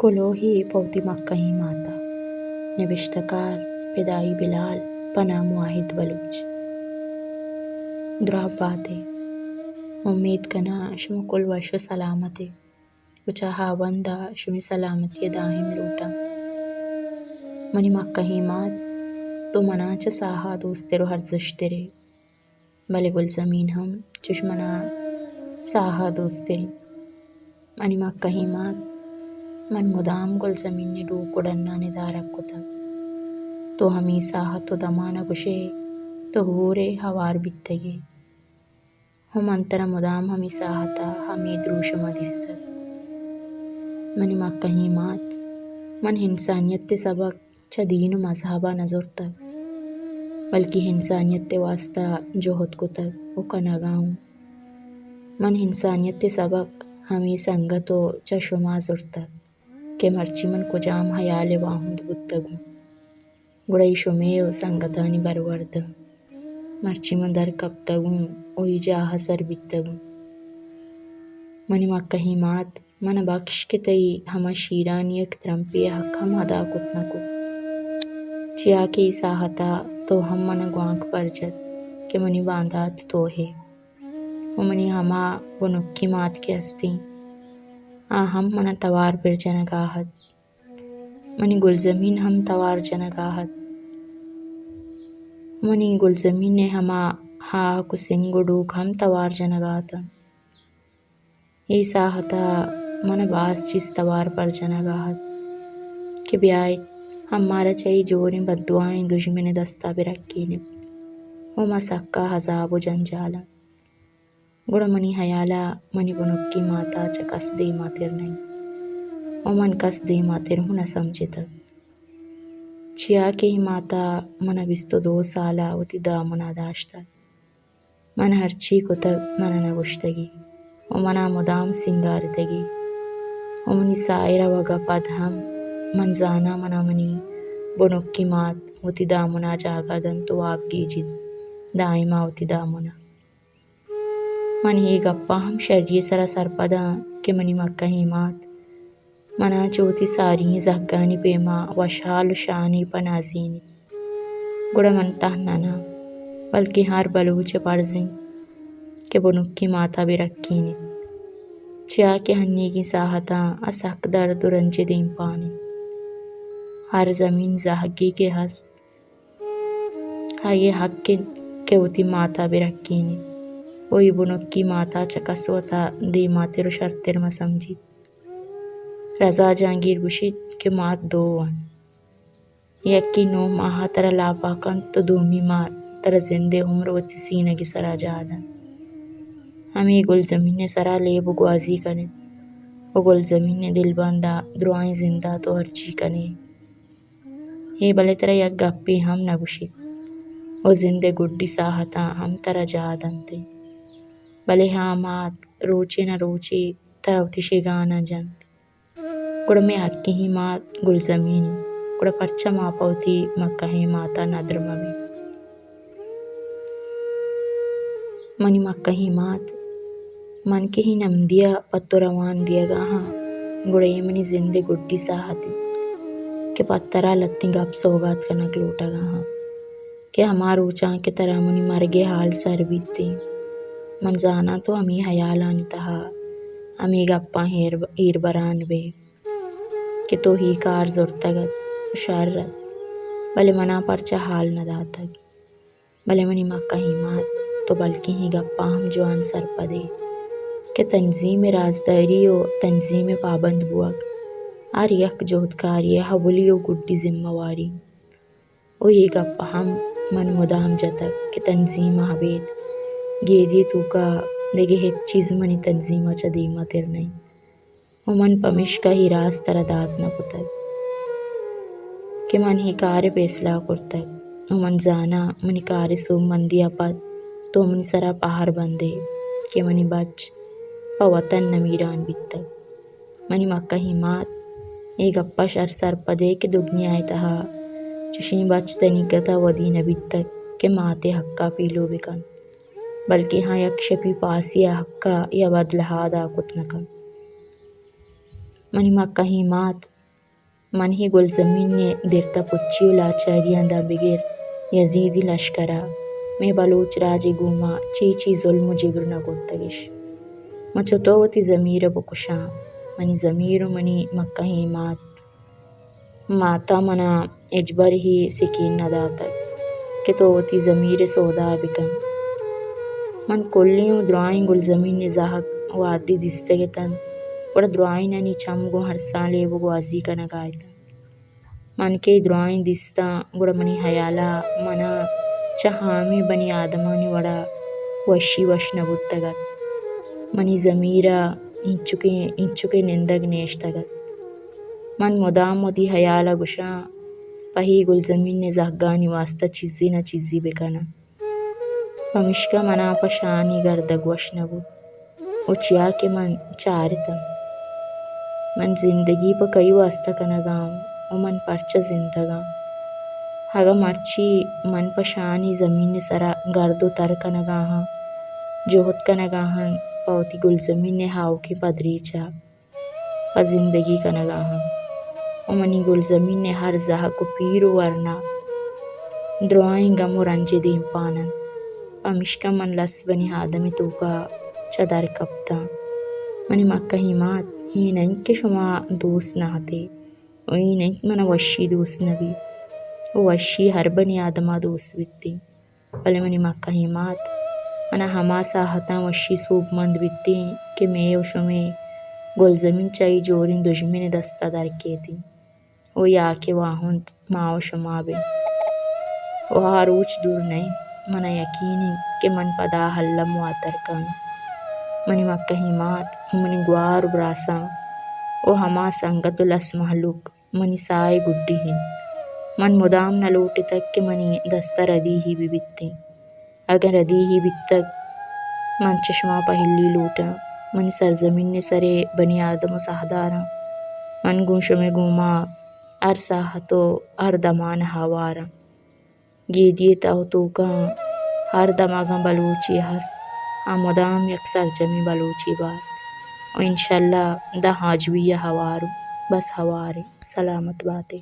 کلوہے پہ وتی مکہیں مات ءَ۔ نبشتہ کار: پدائی بلال، پہ نام واحد بلوچ۔ دراہ بات ئے۔ امیت کناں شما کل وش ءُ سلامت ئے ءُ چہ ہاوند ءَ شمئے سلامتی ءِ دائم لوٹاں۔ منی مکہیں مات، تو منا چہ ساہ ءَ دوستر ءُ ارزشتر ئے۔ بلے گلزمین ہم چش منا ساہ ءَ دوستر انت۔ منی مکہیں مات، من مدام گلزمین ءِ ڈوک ءُ ڈناں ندارگ کتگ۔ تو ہمے ساہت ءُ دمان ءَ گوش ئے تو ہور ئے، ہوار بیتگ ئے۔ ءُ من ترا مدام ہمے ساہت ءَ ہمے دروشم ءَ دیستگ۔ منی مکہیں مات، من انسانیت ءِ سبق چہ دین ءُ مذہب ءَ نہ زرتگ، بلکیں انسانیت ءِ واستہ جہد کتگ ءُ کنگ ءَ اوں۔ من انسانیت ءِ سبق ہمے سنگت ءُ چہ شما زرتگ کہ مرچی من کجام ہیال ءِ واہند بوتگ اوں، گڑا اے شمئے ءُ سنگتانی برورد انت۔ مرچی من در کپتگ اوں ءُ اے جاہ ءَ سر بیتگ اوں۔ منی مکہیں مات، من ءَ بکش کہ تئی ہما شیرانی یک ترمپے ءِ حق ہم ادا کت نہ کت۔ چیا کہ اے ساہت ءَ تو ہم من ءَ گوانک پر جت کہ منی باندات تو ئے ءُ منی ہما بنکی مات کہ است انت، آ ہم من ءَ توار پر جنگ ءَ ات۔ منی گلزمین ہم توار جنگ ءَ ات۔ منی گلزمین ءِ ہما ہاک ءُ سنگ ءُ ڈوک ہم توار جنگ ءَ اتنت۔ اے ساہت ءَ من ءَ باز چیز توار پر جنگ ءَ ات کہ بیائیت، ہم مارا چہ اے جوریں بددعائیں دژمن ءِ دست ءَ برکینیت ءُ ما سکا عذاب ءُ جنجال آں۔ گڑا منی ہیال ءَ منی بنکی مات ءَ چہ کس دیماتر نہ انت ءُ من کس دیماتر ہوں نہ سمجھتگ۔ چیا کہ اے مات ءَ من ءَ بیست ءُ دو سال ءَ وتی دامن ءَ داشتگ۔ من ہرچی کتگ، من ءَ نہ گوشتگی ءُ من ءَ مدام سینگارتگی ءُ منی ساہ ءَ روگ ءَ پد ہم من زاناں من ءَ منی بنکی مات وتی دامن ءَ جاگہ دنت ءُ واب گیجیت، دائم ءَ وتی دامن ءَ۔ من اے گپ ءَ ہم شری ءِ سرا سرپد آں کہ منی مکہیں مات من ءَ چہ وتی ساری ئیں زہگانی پیما وشحال ءُ شانی پہ نازینیت۔ گڑا من تہنا نہ، بلکیں ہر بلوچ ءِ پرز انت کہ بنکی مات ءَ برکینیت، چیا کہ ہنیگیں ساہتاں آ سک درد ءُ رنج ءِ دیمپان انت۔ ہر زمین زہگے کہ ہست، آئی ءِ حق انت کہ وتی مات ءَ برکینیت ءُ اے بنکی مات ءَ چہ کس وت ءَ دیماتر ءُ شرتر مہ سمجیت۔ رضا جہانگیر گوشیت کہ مات دو انت، یکے نو ماہ ءَ ترا لاپ ءَ کنت ءُ دومی مات ترا زند ءِ عمر وتی سینگ ءِ سرا جاہ دنت۔ ہمے گلزمین ءِ سرا لیب ءُ گوازی کن ات ءُ گلزمین ءِ دلبند ءَ درائیں زند ءَ تو ہرچی کن ئے۔ اے بلے ترا یک گپے ہم نہ گوشیت ءُ زند ءِ گڈی ساہتاں ہم ترا جاہ دنت ئے۔ بلے ہاں مات، روچے نہ روچے ترا وتی شگان ءَ جنت۔ گڑا مئے حقیں مات گلزمین انت، گڑا پرچا ما پہ وتی مکہیں مات ءَ ندر مہ بیں؟ منی مکہیں مات، من کہ اے نمدی ءَ پہ تو روان دیگ ءَ آں، گڑا اے منی زند ءِ گڈی ساہت انت کہ پہ ترا لھتیں گپ سوگات کنگ لوٹگ ءَ آں کہ ہما روچاں کہ ترا منی مرگ ءِ ہال سر بیت انت، من زاناں تو ہمے ہیالانی تہا ہمے گپاں ایر، ایر بران بئے کہ تو اے کار زرتگ ات، شر ات، بلے من ءَ پرچا ہال نہ داتگ۔ بلے منی مکہیں مات، تو بلکیں اے گپاں ہم جوان سرپد ئے کہ تنظیم ءِ رازداری ءُ تنظیم ءِ پابند بوگ ہر یک جہدکاری ءِ اولی ءُ گڈی ذمہ واری انت۔ ءُ اے گپ ہم من مدام جتگ کہ تنظیم ءَ ابید گیدی ءِ توکا دگہ ہچ چیز منی تنظیم ءَ چہ دیماتر نہ انت۔ ءُ من پمیشکا اے راز ترا دات نہ کتگ کہ من اے کار ءِ پیسلہ کرتگ ءُ من زاناں منی کار ءِ سوبمندی ءَ پد تو منی سرا پہر بندئے کہ منی بچ پہ وطن نمیران بیتگ۔ منی مکہیں مات، اے گپا شر سرپدئے کہ دگنیا ءِ تہا چشیں بچ تنیگتا ودی نہ بیتگ کہ مات ءِ حقا پیلو بکنت، بلکیں ہاں یک شپی پاسی ءِ حقا یا بدلہ ادا کت نہ کنت۔ منی مکہیں مات، من ءُ گلزمین ءِ درتہ پچی ءُ لاچاریاں داں بگر یزیدی لشکر ءَ مئے بلوچ راج ءِ گوما چے چے ظلم ءُ جبر نہ کرتگش۔ من چتو وتی ضمیر ءَ بکشاں؟ منی ضمیر ءُ منی مکہیں مات، مات ءَ من ءَ ہچبر اے سکین نہ داتگ کہ تو وتی ضمیر ءِ سودا ءَ بکن۔ من کلیں ءُ درائیں گلزمین ءِ زہگ وہدے دیستگ اتنت، گڑا درائینانی چم گوں ارساں لیب ءُ گوازی کنگ ءَ اتنت۔ من کہ اے درائیں دیستاں، گڑا منی ہیال ءَ من ءَ چہ ہامے بنی آدمانی وڑ ءَ وشی وش نہ بوتگ ات۔ منی ضمیر ءَ اینچکیں، اینچکیں نندگ نیشتگ ات۔ من مدام وتی ہیال ءَ گوشاں، پہ اے گلزمین ءِ زہگانی واستا چیزے نہ چیزے بکناں۔ پمیشکا من ءَ پہ شانی گردگ وش نہ بوت ءُ چیا کہ من چارتنت، من زندگی پہ کئی واستا کنگ ءَ آں ءُ من پرچا زندگ آں؟ اگاں مرچی من پہ شانی زمین ءِ سرا گرد ءُ تر کنگ ءَ آں، جہد کنگ ءَ آں پہ وتی گلزمین ءِ آؤکیں پدریچ ءَ پہ زندگی کنگ ءَ آں ءُ منی گلزمین ءِ ہر زہگ ءُ پیر ءُ ورنا درائیں گم ءُ رنج ءِ دیمپان انت۔ پمیشکا من لس بنی آدم ءِ توکا چہ در کپتاں۔ منی مکہیں مات، اے نہ انت کہ شما دوست نہ اتے ءُ اے نہ انت من ءَ وشی دوست نہ بیت ءُ وشی ہر بنی آدم ءَ دوست بیتیں۔ بلے منی مکہیں مات، من ءَ ہما ساہتاں وشی سوبمند بیتیں کہ مئے ءُ شمئے گلزمین چہ اے جوریں دژمن ءِ دست ءَ در کیتیں ءُ یا کہ واہند ما ءُ شما بیں۔ ءُ آ روچ دور نہ انت، من ءَ یقین انت کہ من پدا الم واتر کاں۔ منی مکہیں مات ءُ منی گوار ءُ براساں ءُ ہما سنگت ءُ لس مہلوک منی ساہ ءِ گڈی انت۔ من مدام نہ لوٹتگ کہ منی دست ءَ ردی ئے بہ بیتیں۔ اگاں ردی ئے بیتگ، من چہ شما پہلی لوٹاں۔ منی سرزمین ءِ سر ءِ بنی آدم ءُ ساہداراں، من گوں شمئے گوما ہر ساہت ءُ ہر دمان ءَ ہوار آں۔ گیدی ءِ تہ ءُ توکاں ہر دمگاں بلوچے ہست، آ مدام یک سرجمیں بلوچے بات ءُ انشاءاللہ داں آجوئی ءَ ہوار اوں۔ بس ہوار ایں۔ سلامت بات ئے۔